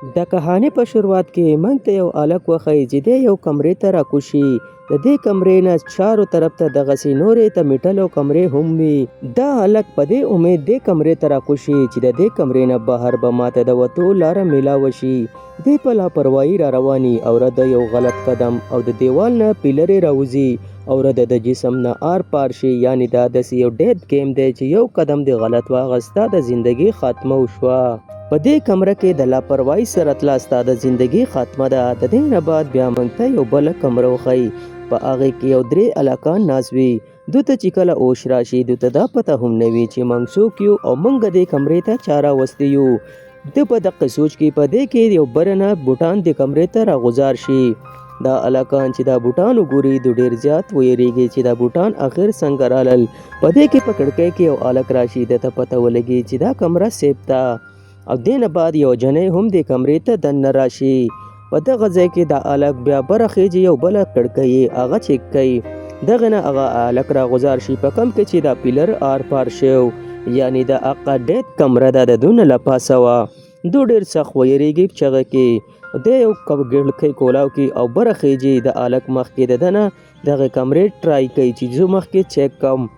د کهاني په شروعات کې موږ ته یو هلک وښيي چې دی یو کمرې ته راکوز شي. د دې کمرې نه چارو طرف ته دغسې نورې ته میټلو کمرې هم وي. دا هلک په دې امید دې کمرې ته راکوز شي چې د دې کمرې نه بهر به ماته د وتو لاره میلاوه شي. دی په لاپروايي را رواني او رده یو غلط قدم او د دیوال نه پیلرې راوځي او رده د جسم نه آر پار شي. یعنی دا داسې یو ډیت ګیم دی چې یو قدم دې غلط واغست ستا د زندګي خاتمه وشوه. په دې کمره کې د لاپروايي سره تله ستا د زندګي خاتمه ده. د دې نه بعد بیا موږ ته یو بله کمره وښيي، په هغې کې یو درې هلکان ناست وي. دوی ته چې کله هوش راشي دوی ته دا پته هم نه وي چې موږ څوک یو او موږ دې کمرې ته چا راوستي یو. ده په دقه سوچ کې په دې کې یو برنه بوټان د کمرې ته راغوځار شي. دا هلکان چې دا بوټان وګوري دوی ډېر زیات ویریږي چې دا بوټان اخر څنګه رالل. په دې کې په کړکۍ کې یو هلک راشي، ده ته پته ولګي چې دا کمره سیف ده او دې نه بعد یو جنۍ هم دې کمرې ته دننه راشي. په دغه ځای کې دا هلک بیا بره خېژي یو بله کړکۍ یې هغه چیک کوي. دغه نه هغه هلک راغوځار شي په کوم کې چې دا پیلر آر پار شو، یعنی دا هغه ډیت کمره ده د دونه له پاسه وه. دو ډېر سخت ویریږي چغه کې دی یو کړکۍ کولاو کې او بره خېژي د هلک مخکې د دنه دغه کمرې ټرای کوي چې زه مخکې چیک کوم.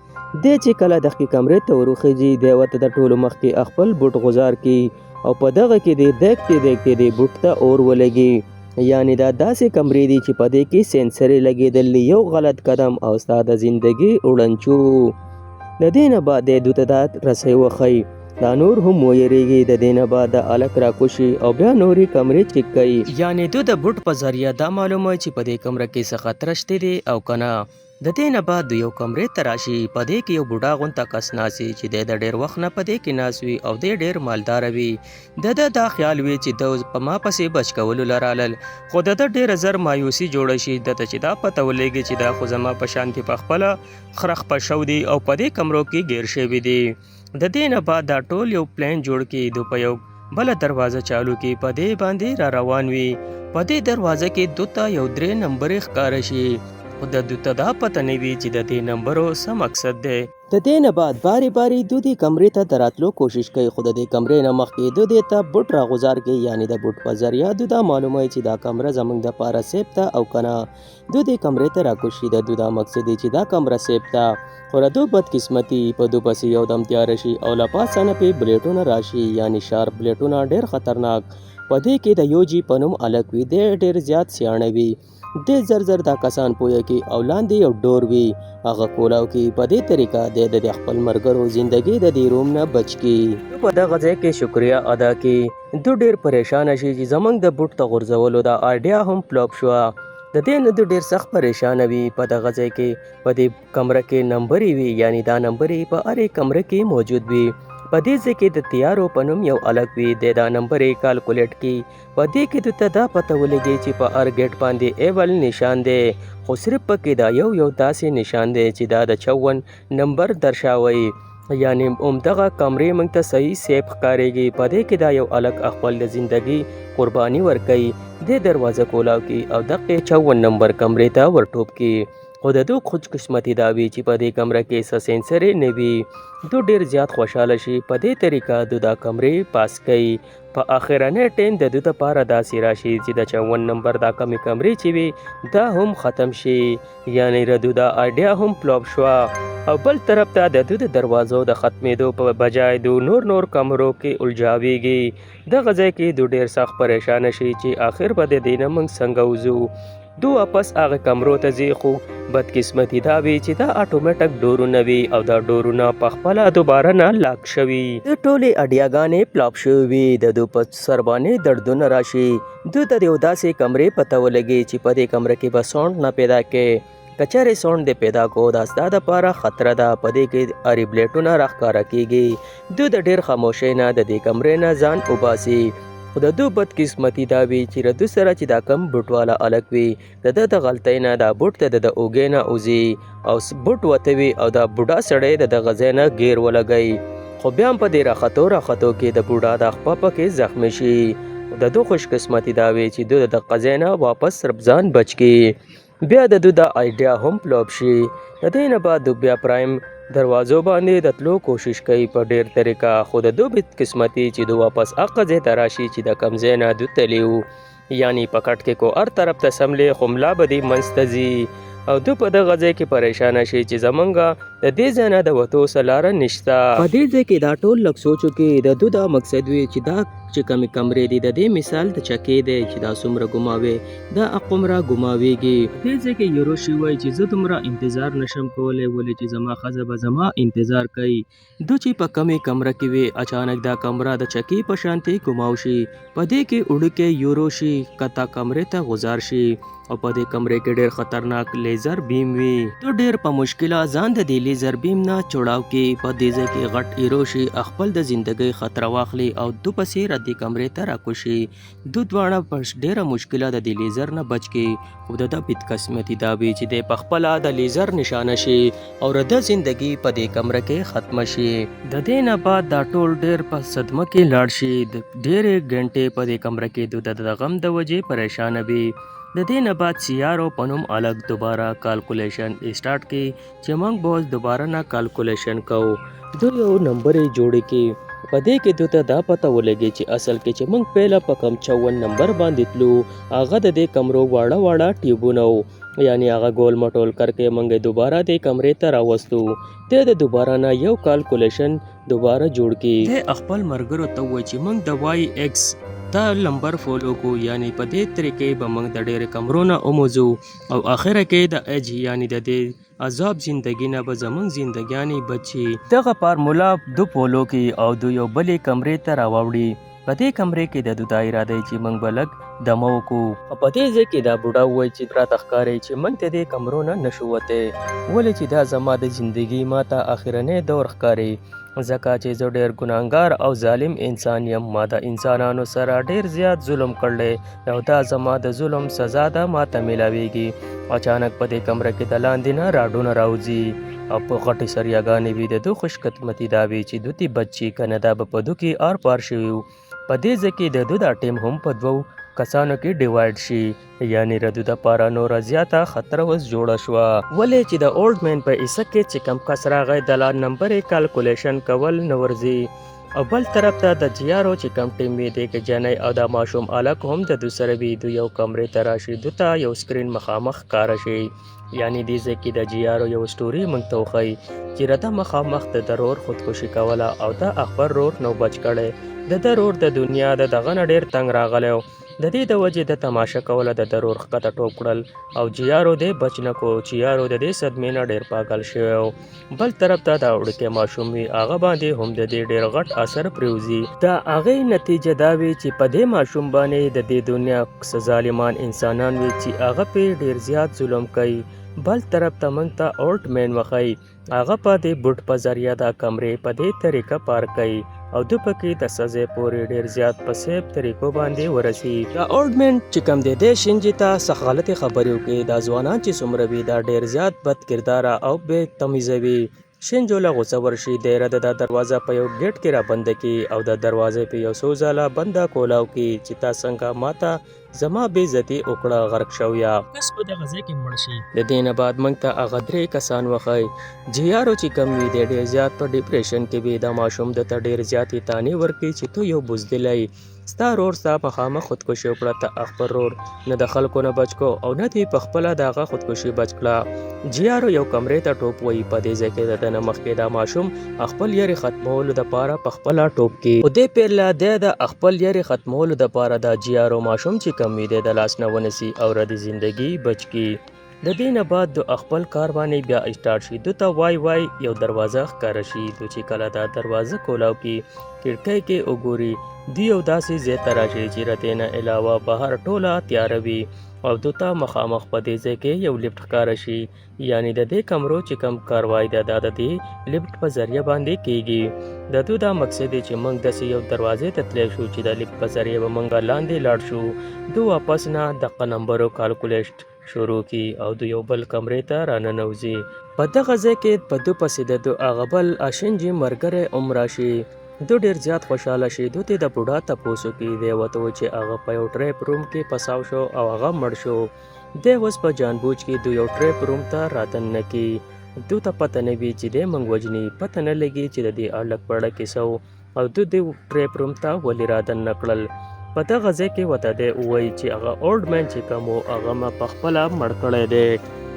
دی چې کله دغې کمرې ته وروخېږي دی ورته د ټولو مخکې خپل بوټ غوځار کړي او په دغه کې دی دښتې دښتې دی بوټ ته اور ولګي. یعنی دا داسې کمرې دي چې په دې کې سینسرې لګېدلې، یو غلط قدم او ستا د زندګي وړنچو. د دې نه بعد دی دوی ته دا رسۍ وښيي، دا نور هم ویریږي. د دې نه بعد دا هلک راکوز شي او بیا نورې کمرې چیک کوي. یعنی دوی د بوټ په ذریعه دا معلوموي چې په دې کمره کې څه خطر شته دی او که نه. د دې نه بعد دوی یو کمرې ته راشي، په دې کې یو بوډا غونته کس ناست وي چې دی د ډېر وخت نه په دې کې ناست وي او دی ډېر مالداره وي. د ده دا خیال وي چې ده په ما پسې بچ کولو له رالل، خو د ده ډېره زر مایوسي جوړه شي. ده ته چې دا پته ولګي چې دا خو زما په شانتې په خپله خره خپه شو دي او په دې کمرو کې ګیر شوي دي. د دې نه بعد دا ټول یو پلان جوړ کړي، دو په یو بله دروازه چالو کړي، په دې باندې را روان وي. په دې دروازه کې دو ته یو درې نمبرې ښکاره شي، خو د دو ته دا پته نه وي چې د دې نمبرو څه مقصد دی. د دې نه بعد بارې بارې دو دې کمرې ته د راتلو کوشش کوي، خو د دې کمرې نه مخکې دو دې ته بوټ راغوځار کړي، یعنې د بوټ په ذریعه دو دا معلوموي چې دا کمره زمونږ دپاره سیف ده او که نه. دو دې کمرې ته راکوز شي، د دو دا مقصد دی چې دا کمره سیف ده، خو د دو بدقسمتي په دو پسې یو دم تیاره شي او له پاسه نه پې بلیټونه راشي، یعنی شارپ بلیټونه ډېر خطرناک. په دې کې د یوجي په نوم هلک وي، دی ډېر زیات سیاڼه وي، دی زر زر دا کسان پوه کړي او لاندې یو ډور وي هغه کولاو کړي. په دې طریقه دی د خپل ملګرو زندګي د دې روم نه بچ کړي. دو په دغه ځای کې شکریه ادا کړي. دو ډېر پریشانه شي چې زمونږ د بوټ ته غورځولو دا آیډیا هم فلاپ شوه. د دې نه دو ډېر سخت پریشانه وي. په دغه ځای کې په دې کمره کې نمبرې وي، یعنی دا نمبرې په هرې کمره کې موجود وي. په دې ځای کې د تیارو په نوم یو هلک وي، دی دا نمبرې کالکولیټ کړي. په دې کې دوی ته دا پته ولګي چې په هر ګیټ باندې ایول نشان دی، خو صرف پکې دا یو یو داسې نشان دی چې دا د 54 نمبر درشاوي، یعنی همدغه کمرې موږ ته صحیح سیف ښکارېږي. په دې کې دا یو هلک خپل د زندګي قرباني ورکوي، دې دروازه کولاو کړي او دقې 54 نمبر کمرې ته ورټوپ کړي. خو د دوی خوش قسمتي دا وي چې په دې کمره کې څه سینسرې نه وي. دوی ډېر زیات خوشحاله شي. په دې طریقه دوی دا کمرې پاس کوي. په اخرنۍ ټیم د دوی دپاره داسې راشي چې د 54 نمبر دا کمې کمرې چې وي دا هم ختم شي، یعنی د دوی دا آیډیا هم فلاپ شوه. او بل طرف ته د دوی د دروازو د ختمېدو په بجای دوی نور نور کمرو کې الجاویږي. دغه ځای کې دوی ډېر سخت پریشانه شي چې آخر به د دې نه موږ څنګه وځو. دو واپس هغه کمرو ته ځي، خو بدقسمتي دا وي چې دا اتوماتیک ډورونه وي او دا ډورونه په خپله دوباره نه لاک شوي. د ټولې اډیاګانې پلاپ شوي وي، د دو په سر باندې دردونه راشي. دوی ته د یو داسې کمرې پته ولګي چې په دې کمره کې به ساونډ نه پیدا کې. که چېرې ساونډ دې پیدا کو دا ستا دپاره خطره ده. په دې کې اری بلیټونه راښکاره کیږي. دوی د ډېر خاموشۍ نه د دې کمرې نه ځان وباسي، خو د دوی بدقسمتي دا وي چې له دوی سره چې دا کم بوټ والا هلک وي د ده د غلطۍ نه دا بوټ د ده اوږې نه وځي او بوټ وته وي او دا بوډا سړی د دغه ځای نه ګیر ولګوي. خو بیا هم په دې راختو راختو کې د بوډا دا خپه پکې زخمي شي. د دوی خوشقسمتي دا وي چې دوی د دغه ځای نه واپس ځان بچ کړي. بیا د دوی دا آیډیا هم فلاپ شي. د دې نه بعد دوی بیا پرایم دروازو باندې د تلو کوشش کوي په ډیر طریقه، خو د دو بدقسمتي چې دو واپس هغه ځای ته راشي چې د کوم ځای نه دو تللی وو، یعنی په کټ کې کو هر طرف ته سملې خو ملا به دې منځ ته ځي او دو په دغه ځای کې پریشانه شي چې زمونږ د دې ځای نه د وتو څه لاره نشته. په دې ځای کې دا ټول لږ سوچ وکړي، د دو دا مقصد وي چې دا چې کومې کمرې دي د دې مثال د چکې دی چې دا څومره ګماوي دا هغومره ګماویږي. په دې ځای کې یوروشي وایي چې زه دومره انتظار نشم کولی ولې چې زما ښځه به زما انتظار کوي. دو چې په کومې کمره کې وي اچانک دا کمره د چکې په شانتې ګماو شي، په دې کې وړوکی یوروشي کته کمرې ته غوځار شي او په دې کمرې کې ډېر خطرناک لیزر بیم وي. دو ډېر په مشکله ځان د دې لیزر بیم نه چړاو کړي. په دې ځای کې غټ ایروشي خپل د زندګۍ خطر واخلي او دو پسې را دې کمرې ته راکوشي. دو دواړه په ډېره مشکله د دې لیزر نه بچ کړي، خو د ده بدقسمتي دا وي چې دی په خپله د لیزر نشانه شي او د ده زندګي په دې کمره کې ختمه شي. د دې نه بعد دا ټول ډېر په صدمه کې لاړ شي، ډېرې ګنټې په دې کمره کې د ده د غم د وجې پریشانه وي. د دې نه بعد سیارو په نوم هلک دوباره کالکولیشن سټارټ کړي چې موږ به اوس دوباره نه کالکولیشن کوو. دوی یو نمبرې جوړې کړي، په دې کې دوی ته دا پته ولګي چې اصل کې چې موږ پهله په کوم 54 نمبر باندې تلو هغه د دې کمرو واړه واړه ټیوبونه وو، یعنی هغه ګول مټول کرکې موږ یې دوباره دې کمرې ته راوستو. دی د دوباره نه یو کالکولیشن دوباره جوړ کړي. دی خپل ملګرو ته ووایي چې موږ د وای ایکس دا لمبر فالو کو، یعنی په دې طریقې به موږ د ډېرې کمرو نه وموځو او اخره کې د ایج یعنی د دې عذاب زندګي نه به زمونږ زندګیانې بچ شي. دغه فارموله دو فالو کړي او دو یو بلې کمرې ته راواوړي. په دې کمرې کې د دو دا اراده چې موږ به لږ دمه وکړو. او په دې ځای کې دا بوډا ووایي چې راته ښکاري چې موږ د دې کمرو نه نشو وتی، ولې چې دا زما د زندګي ماته اخرنی دور ښکاري، ځکه چې زه ډېر ګناهګار او ظالم انسان یم، ما د انسانانو سره ډېر زیات ظلم کړی او دا زما د ظلم سزا ده ماته میلاویږي. اچانک په دې کمره کې د لاندې نه راډونه راوځي او په غټې سریاګانې وي. د دو خوشقسمتي دا وي چې دوی بچ شي، که نه دا به په دو کې ار پار شوي وو. په دې ځای کې د دو دا ټیم هم په دوو کسانو کې ډیوایډ شي، یعنی د دو دپاره نوره زیاته خطر اوس جوړه شوه. ولې چې د اولډ مین په حصه کې چې کوم کس راغی د لا نمبرې کالکولیشن کول نه ورځي، او بل طرف ته د جیارو چې کوم ټیم وي دې کې جنۍ او دا ماشوم هلک هم د دو سره وي. دو یو کمرې ته راشي، دو ته یو سکرین مخامخ ښکاره شي، یعنی دې ځای کې د جیارو یو سټوري موږ ته وښیي چې رده مخامخ د ده رور خودکشي کوله او دا خپل رور نو بچ کړی. د ده رور د دنیا د دغه نه ډېر تنګ راغلی و، د دې د وجې ده تماشه کوله، د ده رور ښکته ټوپ کړل او جیارو دې بچ نه کو. جیارو د دې صدمې نه ډېر پاګل شوی و. بل طرف ته دا وړوکی ماشوم وي، هغه باندې هم د دې ډېر غټ اثر پرېوځي. د هغې نتیجه دا وي چې په دې ماشوم باندې د دې دنیا څه ظالمان انسانان وي چې هغه پرې ډېر زیات ظلم کوي. بل طرف ته موږ ته اولډ مین وښیي، هغه په دې بوټ په ذریعه دا کمرې په دې طریقه پار کوي او ده پکې د سزې پورې ډېر زیات په سیف طریقو باندې ورسي. دا اولډ مین چې کوم دی دی شینجي ته څه غلطې خبرې وکړي. دا ځوانان چې څومره وي دا ډېر زیات بد کرداره او بې تمیزه وي. شینجو له غوسه ورشي، دی رده دا دروازه په یو ګیټ کې رابنده کړي او دا دروازه په یو څو ځله بنده کولاو کړي چې تا څنګه ماته زما بې عزتي وکړه، غرق شویه. کس په دغه ځای کې مړ شي. د دې نه بعد موږ ته هغه درې کسان وښیي. جیارو چې کوم وي دی ډېر زیات په ډیپریشن کې وي. دا ماشوم ده ته ډېر زیاتې طعنې ورکوي چې ته یو بزدله یې، ستا رور ستا مخامخ خودکشي وکړه، ته خپل رور نه د خلکو نه بچ کو او نه دې په خپله د هغه خودکشي بچ کړه. جیارو یو کمرې ته ټوپ وهي. په دې ځای کې د ده نه مخکې دا ماشوم خپل یرې ختمولو دپاره په خپله ټوپ کړي. خو دې پېرله دی د خپل یرې ختمولو دپاره دا جیارو ماشوم چې کوم وي دی د لاس نه ونیسي او ردې زندګي بچ کړي. د دې نه بعد دو خپل کار باندې بیا اسټارټ شي. دو ته وای وای یو دروازه ښکاره شي. دو چې کله دا دروازه کولاو کړي کړکۍ کې وګوري، دوی یو داسې ځای ته راشي چې ردې نه علاوه بهر ټوله تیاره وي او دو ته مخامخ په دې ځای کې یو لفټ ښکاره شي، یعنی د دې کمرو چې کوم کاروای ده دا د دې لفټ په ذریعه باندې کیږي. د دو دا مقصد دی چې موږ داسې یو دروازې ته تللی شو چې د لفټ په ذریعه به موږ لاندې لاړ شو. دو واپس نه دقه نمبرو کالکولیشت شروع کی او د یو بل کمرې ته راننوځي. په دغه ځای کې په ده پسې د ده هغه بل اشنجي مرګری هم راشي. ده ډېر زیات خوشحاله شي. ده ترې د بوډا تپوس وکړي. دی ورته وایي چې هغه په یو ټریپ روم کې پساو شو او هغه مړ شو. دی اوس په جانبوج کې د یو ټریپ روم ته رادننه کړي. دوی ته پته نه وي چې دی موږ وژني، پته نه لګي چې د دې هلک په اړه کې څه و او دوی دې ټریپ روم ته ولې را دننه کړل. په دغه ځای کې ورته دی ووایي چې هغه اولډ مین چې کوم و هغه ما په خپله مړ کړی دی.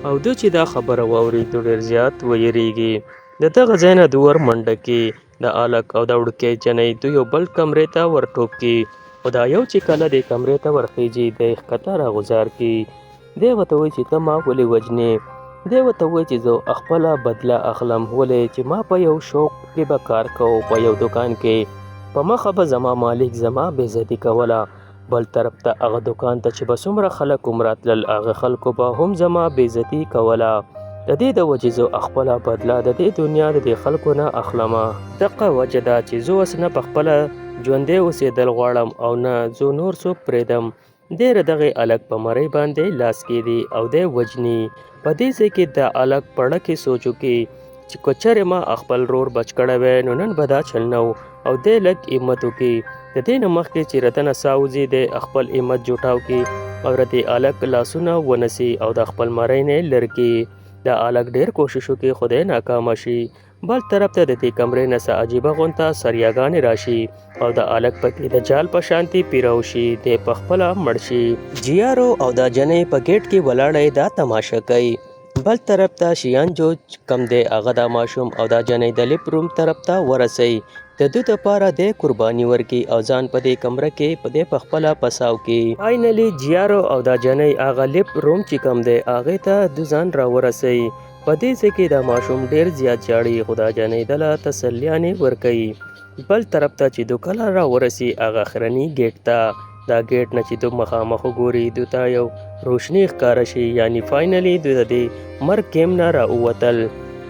او دوی چې دا خبره واوري دوی ډېر زیات ویریږي. د دغه ځای نه دوی ور منډه کړي. د هلک او د وړوکې جنۍ دوی یو بل کمرې ته ور ټوپ کړي، خو دا یو چې کله دې کمرې ته ورخیژي دی ښکته راغوځار کړي. دی ورته وایي چې ته ما ولې وژنې؟ دی ورته وایي چې زه خپله بدله اخلم، ولې چې ما په یو شوق کې به کار کوو، په یو دکان کې په مخه به زما مالک زما بېعزتي کوله. بل طرف ته هغه دکان ته چې به څومره خلک هم راتلل هغه خلکو به هم زما بېعزتي کوله. د دې د وجې زه خپله بدله د دې دنیا د دې خلکو نه اخلمه. دقه وجه ده چې زه اوس نه په خپله ژوندی اوسېدل غواړم او نه زه نور څوک پرېږدم. دی د دغې هلک په مرۍ باندې لاس کېږدي او دی وژني. په دې ځای کې د هلک په ړه کې سوچ وکړي چې که چېرې ما خپل ورور بچ کړی وای نو نن به دا چل نه و، او دی لږ همت وکړي. د دې نه مخکې چې ردنه ساه وځي دی خپل همت جوټاو کړي او د دې هلک لاسونه ونیسي او د خپل مرۍ نه یې لرې کړي. دا هلک ډېر کوشش وکړي خو دی ناکامه شي. بل طرف ته د دې کمرې نه څه عجیبه غونته سریاګانې راشي او د هلک پکې د جال په شانتي پیرو شي، دی په خپله مړ شي. جیارو او دا جنۍ په ګیټ کې ولاړی دا تماشه کوي. بل طرف ته شیان جو کم دی هغه دا ماشوم او دا جنۍ د لیپ روم طرف ته ورسوي، د دوی دپاره دی قرباني ورکړي او ځان په دې کمره کې په دی په خپله پساو کړي. فاینلي جیارو او دا جنۍ هغه لیپ روم چې کوم دی هغې ته دوی ځان راورسوي. په دې ځای کې دا ماشوم ډېر زیات ژاړي خو دا جنۍ دله تسلیانې ورکوي. بل طرف ته چې دو کله راورسي هغه اخرني ګیټ ته، دا ګیټ نه چې دو مخامخ وګوري دو ته یو روشني ښکاره شي، یعنی فاینلي دوی د دې مرګ ګیم نه راووتل.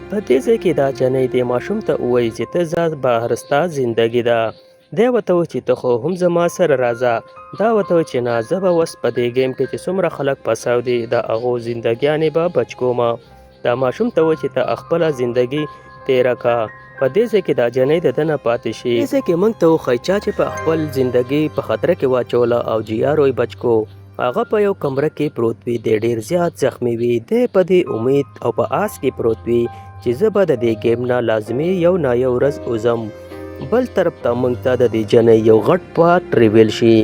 په دې ځای کې دا جنۍ دې ماشوم ته ووایي چې ته ځه بهر ستا زندګي ده. دی ورته وایي چې ته خو هم زما سره راځه. دا ورته وایي چې نه، زه به اوس په دې ګیم کې چې څومره خلک پساو دي د هغو زندګیانې به بچ کومه. دا ماشوم ته وایي چې ته خپله زندګي تېره که. په دې ځای کې دا جنۍ د ده نه پاتې شي. دې ځای کې موږ ته وښایي چا چې په خپل زندګي په خطر کې واچوله او جیارو یې بچ کو. هغه په یو کمره کې پروت وي، دی ډېر زیات زخمي وي. دی په دې امید او په آس کې پروت وي چې زه به د دې ګیم نه لازمي یو نه یو ورځ وځم. بل طرف ته موږ ته د دې جنۍ یو غټ پارټ ریویل شي،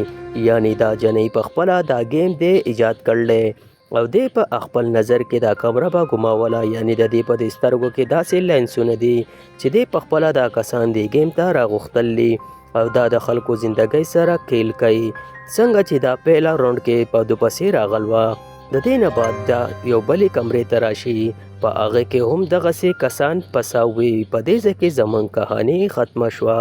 یعنی دا جنۍ په خپله دا ګیم دی ایجاد کړلی او دی په خپل نظر کې دا کمره به ګماوله، یعنی د دې په دې سترګو کې داسې لینسونه دي چې دی په خپله دا کسان دې ګیم ته راغوښتل دي او دا د خلکو زندګۍ سره کیل کوي. څنګه چې دا پهله راونډ کې په دوپسې راغلوه، د دې نه بعد دا یو بلې کمرې ته راشي، په هغه کې هم دغسې کسان پساو وي. په دې ځای کې زمونږ کهاني ختمه شوه.